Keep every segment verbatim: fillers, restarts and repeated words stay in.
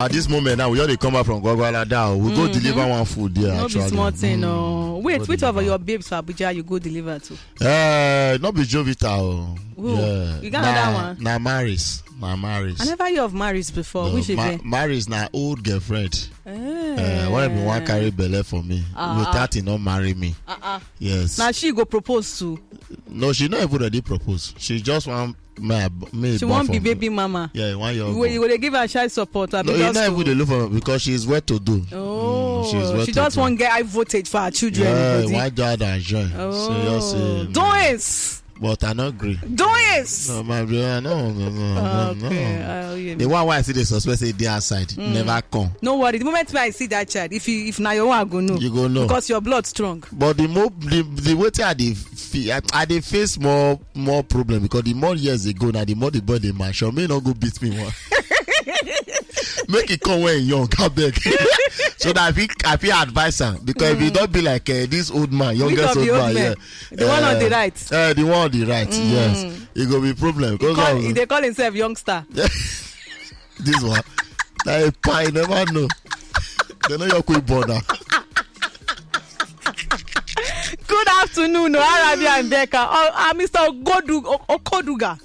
At this moment now, we just dey come back from Gwagwalada o. We go deliver one food there. No be actually. Small thing o. Wait, which of your babes for Abuja you go deliver to? Uh, no be Jovita o. Who? Yeah. You got another one? Na Maris. Na Maris. I never hear of Maris before. No, which Ma- event? Maris na old girlfriend. Eh. Uh, when be one carry belle for me. Ah. Without he not marry me. Uh-uh. Yes. Now she go propose to. No, she not even ready propose. She just want my me. She won't be baby mama. Yeah, one year. You go dey give her child support. No, you not even dey look for her because she is well to do. Oh, mm, she is well she to just do. Won't get high voltage for her children. Yeah, why dad and join? Oh, so you see, don't. But I not agree. Don't. No, my brother, no, no, no, no. Okay, no. The one why I see the suspect say they outside mm. Never come. No worry. The moment I see that child, if you, if na your one, I go know. You go know because your blood strong. But the more the the way I dey feel, I, I dey face more more problem because the more years they go now, the more the boy dey mature. May not go beat me one. Make it come when young, I beg. So that I fit I fit advise am because if you don't be like uh, this old man, youngest old man, yeah. The one on the right. Uh, the one on the right, mm. Yes. It go be problem. He, call, he dey call himself youngster. This one. Like, I never know. They know your quick border. Good afternoon, Arabi and Becca. Oh, uh, Mister Ogodu, o- Okoduga.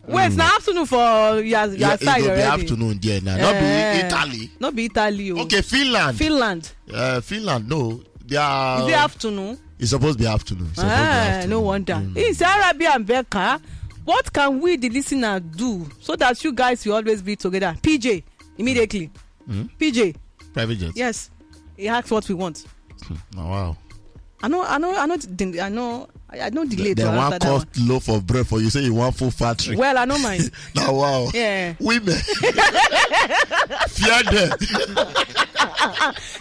Wait, mm. Now afternoon for your, your yeah, side it go already. Be afternoon there now. Not be Italy. Not be Italy. Oh. Okay, Finland. Finland. Uh, Finland, no. They are. Is it afternoon? It's supposed to be afternoon. It's supposed ah, to be afternoon. No wonder. Mm. It's Arabi and Becca. What can we, the listener, do so that you guys will always be together? P J, immediately. Mm. P J. Private jet. Yes. He asked what we want. Hmm. Oh, wow. I know, I know, I know, I know, I, I know delay. They want cost loaf of bread for you. Say you want full factory. Well, I know mine. Now, wow. Yeah. Women. Fear them.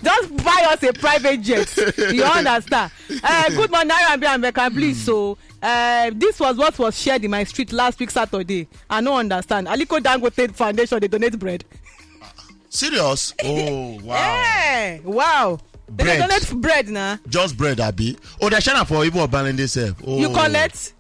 Just buy us a private jet. You understand? Uh, good morning, Arabi and Becca, please. Mm. So, uh, this was what was shared in my street last week, Saturday. I don't understand. Aliko Dangote Foundation, they donate bread. Serious? Oh, wow. Yeah, wow. Bread. They donate bread now. Just bread, Abi. Oh, they share for Igbo Balance themselves. Oh. You collect?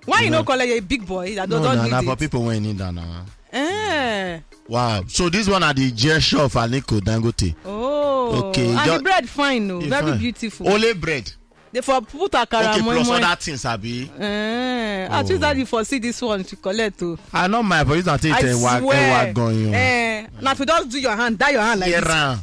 Why you no collect a big boy that no, don't no, need no, for people when need that now. Eh. Wow. So this one are the gesture of Aliko Dangote. Oh. Okay. And the bread fine, no. Very fine. Beautiful. Only bread. They for put akara okay, plus other things, Abi. Eh, oh. At least that you for see this one to collect too. I know my voice not take a wag going on. Eh, now if you just do your hand, that your hand like this.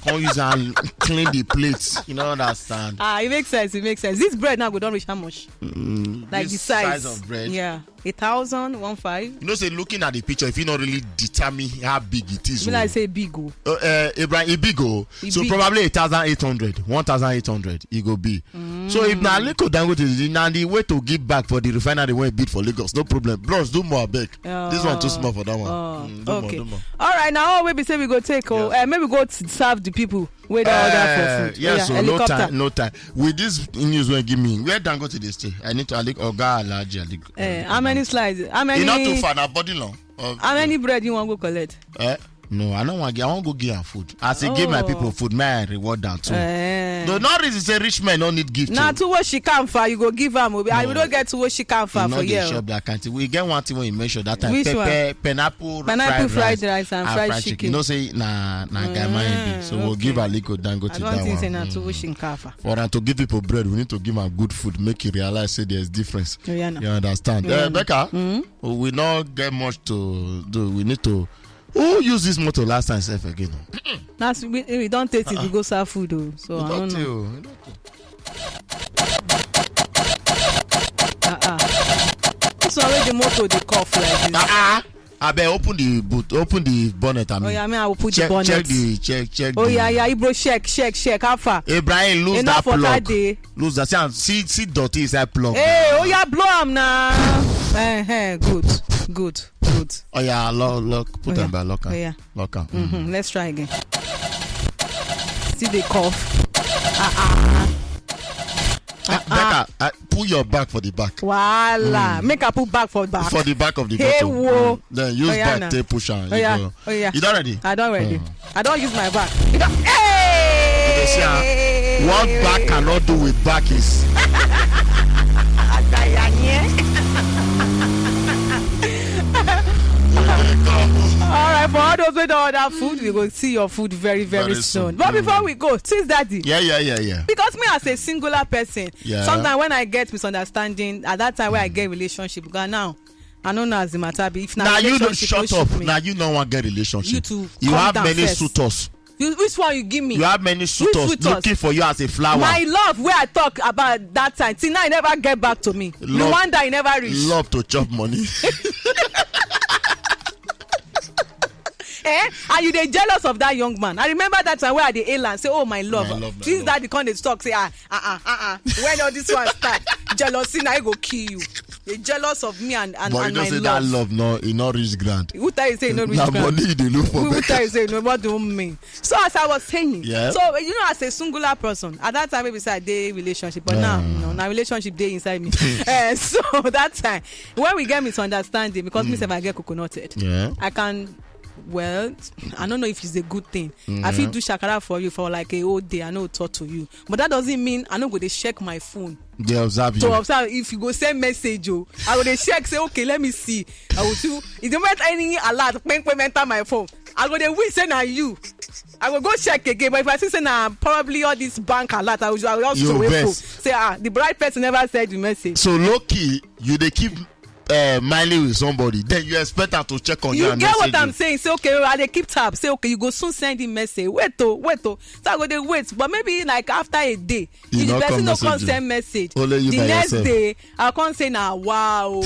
Come use and clean the plates. You know understand? Ah, it makes sense. It makes sense. This bread now go don't reach how much? Mm, like this the size. Size of bread. Yeah. A thousand, one five. You know, say looking at the picture, if you not really determine how big it is, you like say big o. Uh, uh, Abraham, it big o. So big. Probably a thousand eight hundred, one thousand eight hundred, it go be. Mm. So if na Aliko Dangote, na the way to give back for the refinery when it bid for Lagos, no problem. Bros, do more, abeg. This one too small for that one. Oh, mm, do okay. More, do more. All right, now all we be say we go take. Oh, yes. Uh, maybe go serve the people. Wait, uh, order for food. Yes, yeah, so helicopter. No time, no time. With this news when give me, where Dangote dey stay? I need to Alik Oga Alhaji Alik. Eh, how many slices? How many? E not too far, na body long. How many bread you want go collect? Eh? No, I don't want. I want go give am food. As he give my people food, may I reward them too. Eh. No, not reason say rich men don't need gift. Now to what she come for, you go give am. I don't get to what she come for for you. Shop that kind. We get one thing when you mention that time. Which one? Pineapple fried rice and fried chicken. You know say na na guy man be. So we'll give Aliko Dangote that one. I don't think say na to wish in kafa. For am to give people bread, we need to give am good food, make you realize say there's difference. Oh, yeah, no. You understand? Yeah, uh, no. Becca, mm-hmm. We not get much to do. We need to. Who used this motor last time, sef, again? That's we, we don't take it. We go serve food, though. So I don't know. This one wey the motor dey cough like this. Uh-uh. Abeg, open the boot, open the bonnet. I mean, oh yeah, I mean, I will put check, the bonnet. Check the check, check. Oh the, yeah, yeah, Ibro, check, check, check. How far? Ibrahim, lose that plug. Lose that. See, see, see dirty inside plug. Hey, oh yeah, blow am now. Eh, eh, good, good, good. Oh yeah, lock, lock, put am back, lock am. Oh yeah. Lock am. Mm-hmm. Let's try again. See the cough. Ah ah. Ah, ah. Becca, uh, pull your bag for the back. Voila. Mm. Make I put bag for back. For the back of the bottle. Hey, wo. Mm. Then use back, take push on. Oh yeah. Oh yeah. You done ready? I done ready. Mm. I don't use my back. You don't. Hey! You see, uh, what back cannot do with back is. All right. For all those wey don order food, we go see your food very, very Very soon. soon. But Mm. before we go, since daddy, Yeah, yeah, yeah, yeah. because me as a singular person, Yeah. sometimes when I get misunderstanding, at that time where I get relationship, because now I don't know as the matter be. If na Now you don't relationship, shut no up. shoot me. Now you no one get relationship. You too, You calm have down many first. suitors. You, which one you give me? You have many Which suitors suitors? looking for you as a flower. My love, where I talk about that time, till now, you never get back to me. Love, Rwanda, you never reach. Love to chop money. Eh? And you dey jealous of that young man. I remember that time where I dey hail and say, "Oh, my love." My love, my Since love. that the con dey talk, say, "Ah, ah, ah, ah, ah." When all this one start, jealousy now go kill you. They jealous of me and and, But and you know, my say love. that love, no, it not reach grand. Who tell you say you no reach Na grand? money you dey look for Who, who back. tell you say no? What do you mean? So as I was saying, Yeah. so you know, as a singular person, at that time maybe say I dey relationship, but now, Yeah. you know, now relationship dey inside me. Eh, so that time when we get misunderstanding, because me Mm. sef I get coconut head, Yeah. I can, well, I don't know if it's a good thing. I Yeah. fit do shakara for you for like a whole day. I no talk to you, but that doesn't mean I no go dey check my phone They observe to you. observe if you go send message. Oh, I go dey check, say, "Okay, let me see." I go see if the moment any alert, ping, ping, enter my phone. I go dey wish say na you. I go go check again, but if I see say na probably all this bank alert, I will, I will just You throw away vex. phone. Say, "Ah, the bright person never send the message." So low key, you dey keep uh, Miley with somebody, then you expect her to check on you. You And get what message I'm you. saying? Say, "Okay, I dey keep tab." Say, "Okay, you go soon send the message." Wait, oh, wait, oh. So I go dey wait, but maybe like after a day, You if the no person come no message come you. send message, Only you the by next yourself. day I come say, "Na wow."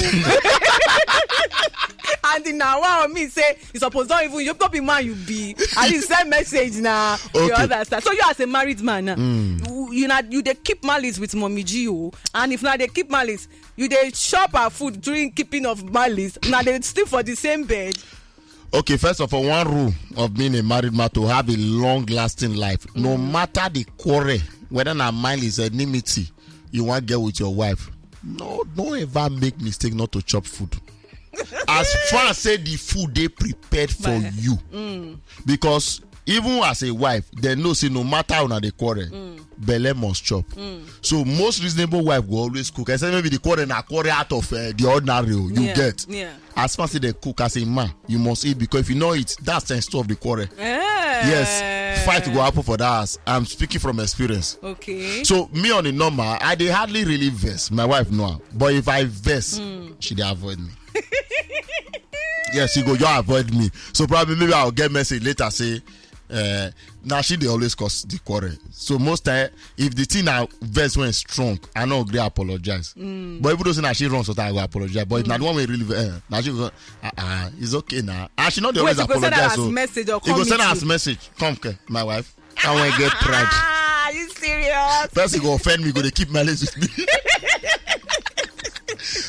And the "na wow" mean say you suppose don't even, you no be man, you be. And you send message now. You Okay. understand? So you as a married man now, Mm. you, you na you dey keep malice with mommy G O, and if na dey keep malice, you dey chop her food during keeping of malice. Now they sleep for the same bed. Okay, first of all, one rule of being a married man to have a long-lasting life, no matter the quarrel, whether na malice, enmity, you want get with your wife. No, don't ever make mistake not to chop food. As far as say the food they prepared for But you, because even as a wife, they know say no matter how una dey quarrel, belle must chop. So most reasonable wife will always cook. Except maybe the quarrel na quarrel out of uh, the ordinary. Oh, you Yeah, get. yeah. As far as they cook as a man, you must eat, because if you no eat, that's the end of the quarrel. Eh. Yes, fight go happen for that house. I'm speaking from experience. Okay. So me on the normal, I dey hardly really vex. My wife know am. But if I vex, she dey avoid me. Yes, she go just avoid me. So probably maybe I'll get message later say, uh, now she dey always cause the quarrel. So most time, if the thing I vex when strong, I no gree apologize. But even though say na she wrong, sometimes I go apologize. But if na the one wey really, uh, now she go, uh, uh, it's okay now. And she not dey Wait, always you go send her apologize. as So message or you go come send meet her as you? message. Come, ke, my wife. I want get pride. Ah, are you serious? Person go offend me, go dey keep malice with me.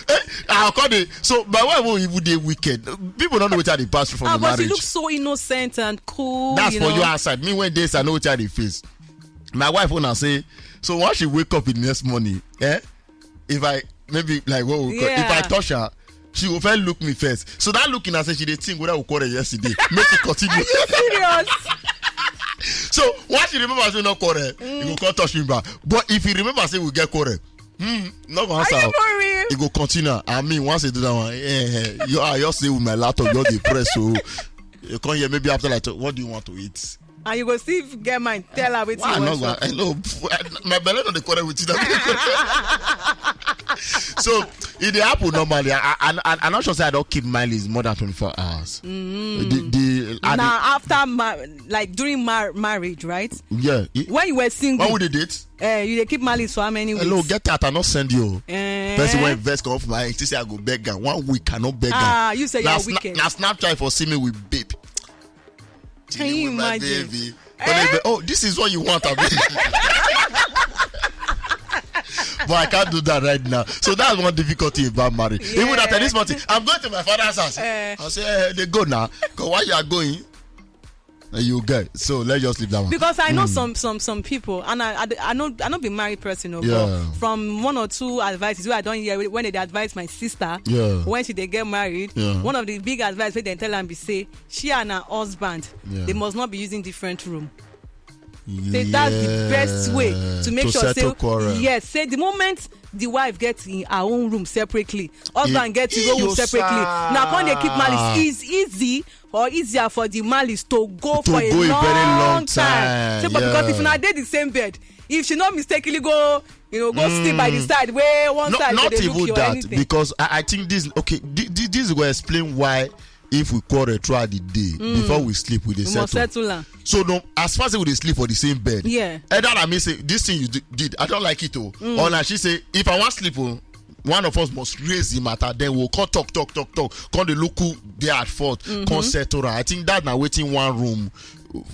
Eh, I'll call the so my wife won't even dey wicked. People don't know what they pass through from Ah, the but she marriage. looks so innocent and cool. That's you for know. you outside. Me when days I know what they face. My wife wanna say, so once she wake up in the next morning, eh? If I maybe like what we call, if I Yeah. touch her, she will first look me first. So that looking, I say she dey think whether we quarrel yesterday. Make it continue. Are you serious? So once she remember say no quarrel, he go come touch me back. But if he remember say we get quarrel, hmm, no go Are answer. you for real? He go continue. I mean, once he do that one, eh, eh, you are just stay with my laptop, you're depressed. So you come here maybe after like, what do you want to eat? And you go see if get mind, tell her wetin Why you not want. Go-, I know. My belly not the quarrel with you. So it dey happen normally. I, I, I, I'm not sure say I don't keep mine is more than twenty-four hours. The, the, I Now dey- after ma- like during mar- marriage, right? Yeah. It- When you were single, When we dey date? eh, you dey keep malice for how many weeks? Hello, get out. I not send you. Eh. Person when vex come off my head, say I go beg her. One week I no beg her. Ah, you say Na you're sna- wicked. Na Snapchat for see me with babe. Can you With my imagine? baby. Eh? When they be, oh, this is what you want, abi? But I can't do that right now. So that's one difficulty about marriage. Even at Yeah. this point, I'm going to my father's house. Eh. I say, eh, they go now. 'Cause why you are going? Eh, you get. So let's just leave that one. Because I know some some some people, and I I, I know I know be married person, oh, Yeah. but from one or two advices where I don't hear when they advise my sister Yeah. when she they get married. Yeah. One of the big advice wey they tell am be say she and her husband Yeah. they must not be using different room. Say that's the best way Yeah. to make To sure settle say quarrel. yes. Say the moment the wife get in her own room separately, husband get his own room sepaly. Na come dey keep malice. Is easy or easier for the malice to go for a long time, say, but because if una dey the same bed, if she no mistakenly go, you know, go sleep by the side where one side go dey look you or anything. Because I, I think this, okay, thi- thi- this will explain why if we quarrel throughout the day, before we sleep, we dey We must settle. Settle am. So no, as far as we dey sleep for the same bed, Yeah. Either I mean say this thing you di- did, I don't like it, oh. Or na she say, if I wan sleep, oh, one of us must raise the matter. Then we'll come talk, talk, talk, talk. Come dey look who dey at fault. Come settle am. I think that na wetin one room,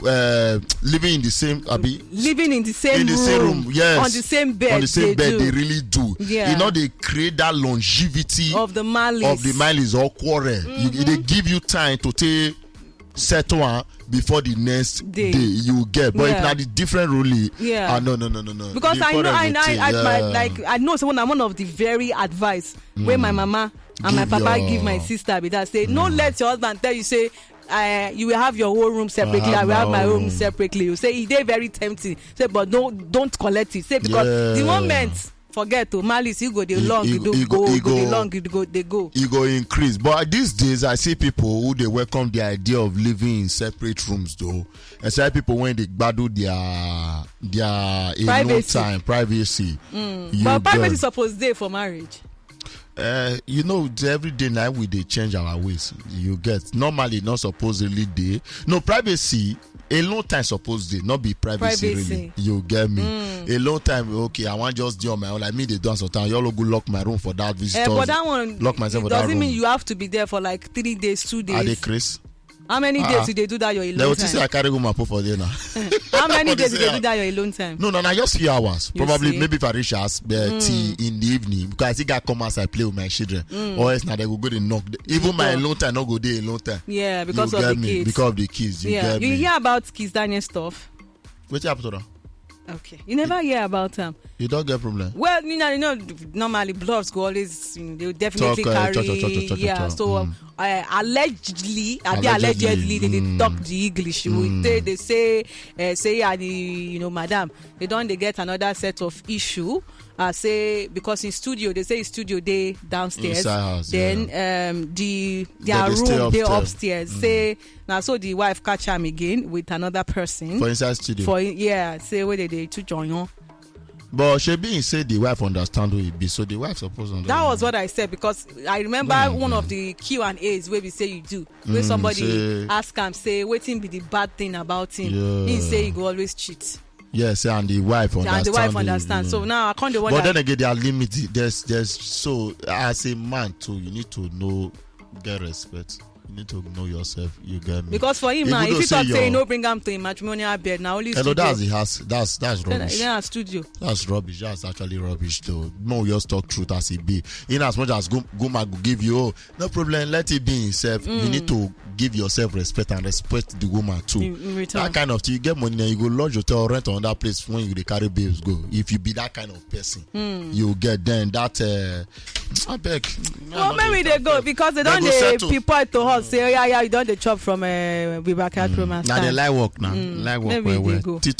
uh, living in the same, abi, Living in the same in the room, same room, yes, on the same bed, on the same they bed, do. They really do. Yeah. E no dey create that longevity Of the malice. Of the malice or quarrel. You, e dey give you time to take settle am before the next Day. Day you get. But if Yeah. Na the different rule, Yeah. Ah, no, no, no, no, no. Because The I know, quarrel I, go I, take, I, my, yeah. Like, I know, so one, one of the very advice where my mama and my Give papa your give my sister be that say, no, let your husband tell you say, uh, you will have your own room separately. I I have will have my my own room own. Separately. You say e dey very tempting. Say, but don't don't collect it. Say because the Yeah. Moment forget to malice, you go dey E- long, e- you do e go- go, e you go dey go- long, you go dey go. E go increase. But these days, I see people who dey welcome the idea of living in separate rooms, though. Especially people when they gbadu their their alone Privacy. Time, privacy. You But privacy get- Suppose dey for marriage. Uh, you know, the every day now we dey change our ways. You get normally not supposedly dey no privacy. Alone time suppose dey, not be privacy. Privacy. Really. You get me? Alone time, okay, I wan just dey on my own. Like me, dey do am sometimes. You all go lock my room for that Eh, visitor. But that one Lock myself it for that doesn't room. Mean you have to be there for like three days, two days. I dey craze. How many Ah. Days you dey do that your They alone will think say time? I carry woman put for there now. How many What days is you dey that? Do that your alone time? No, no, no, just few hours. You Probably see? Maybe if I reach house uh, till in the evening because I think I come outside play with my children. Or else now they go go dey knock. Even my Knock. Alone time no go dey alone time. Yeah, because You of get the me? Kids. Because of the kids. You Yeah, get you me? Hear about kids Daniel stuff? Wetin happen to them? Okay, you never hear about them. You don't get problem. Well, you know, you know, normally blogs go always, you know, they will definitely Talk, uh, carry, talk, talk, talk, talk, yeah. Talk. So, Mm. Uh, allegedly, I be Allegedly. Allegedly, they, they Mm. Talk the English. We Mm. Say they say, uh, say, yeah, the you know, madam, they don't they get another set of issue. Uh, say because in studio they say studio they downstairs. Inside house, then yeah. Um the their Then they stay room they upstairs. Upstairs. Mm. Say now so the wife catch him again with another person for inside studio. For yeah, say where they they to join you. But shebi he say the wife understand who he be, so the wife suppose understand. That was what I said because I remember Mm. One of the Q and A's where we say you do, where Mm, somebody say ask him say wetin be the bad thing about him. Yeah. He say he go always cheat. Yes, and the wife understand. And the wife understand. So now I can't the one. But that then again, there are limits. There's there's so as a man too, you need to know get respect. You need to know yourself. You get me? Because for him now, if you talk say no bring am to a matrimonial bed, now only studio. Hello, that's the house. That's that's rubbish. Then a studio. That's rubbish. That's actually rubbish, though. No, we just talk truth as it be. In as much as Guma go give you, oh, no problem. Let it be himself. Mm. You need to give yourself respect and respect the woman too. In, in return. That kind of thing, you get money, then you go lodge hotel, rent another place when you dey carry babes go. If you be that kind of person, mm. You get then that. Uh, I beg. Well, maybe they go because they don't they people to us say, oh, yeah, yeah, you don't they chop from uh, we back at mm. Now they like work now. Mm. Like work maybe well, they well. Go. Till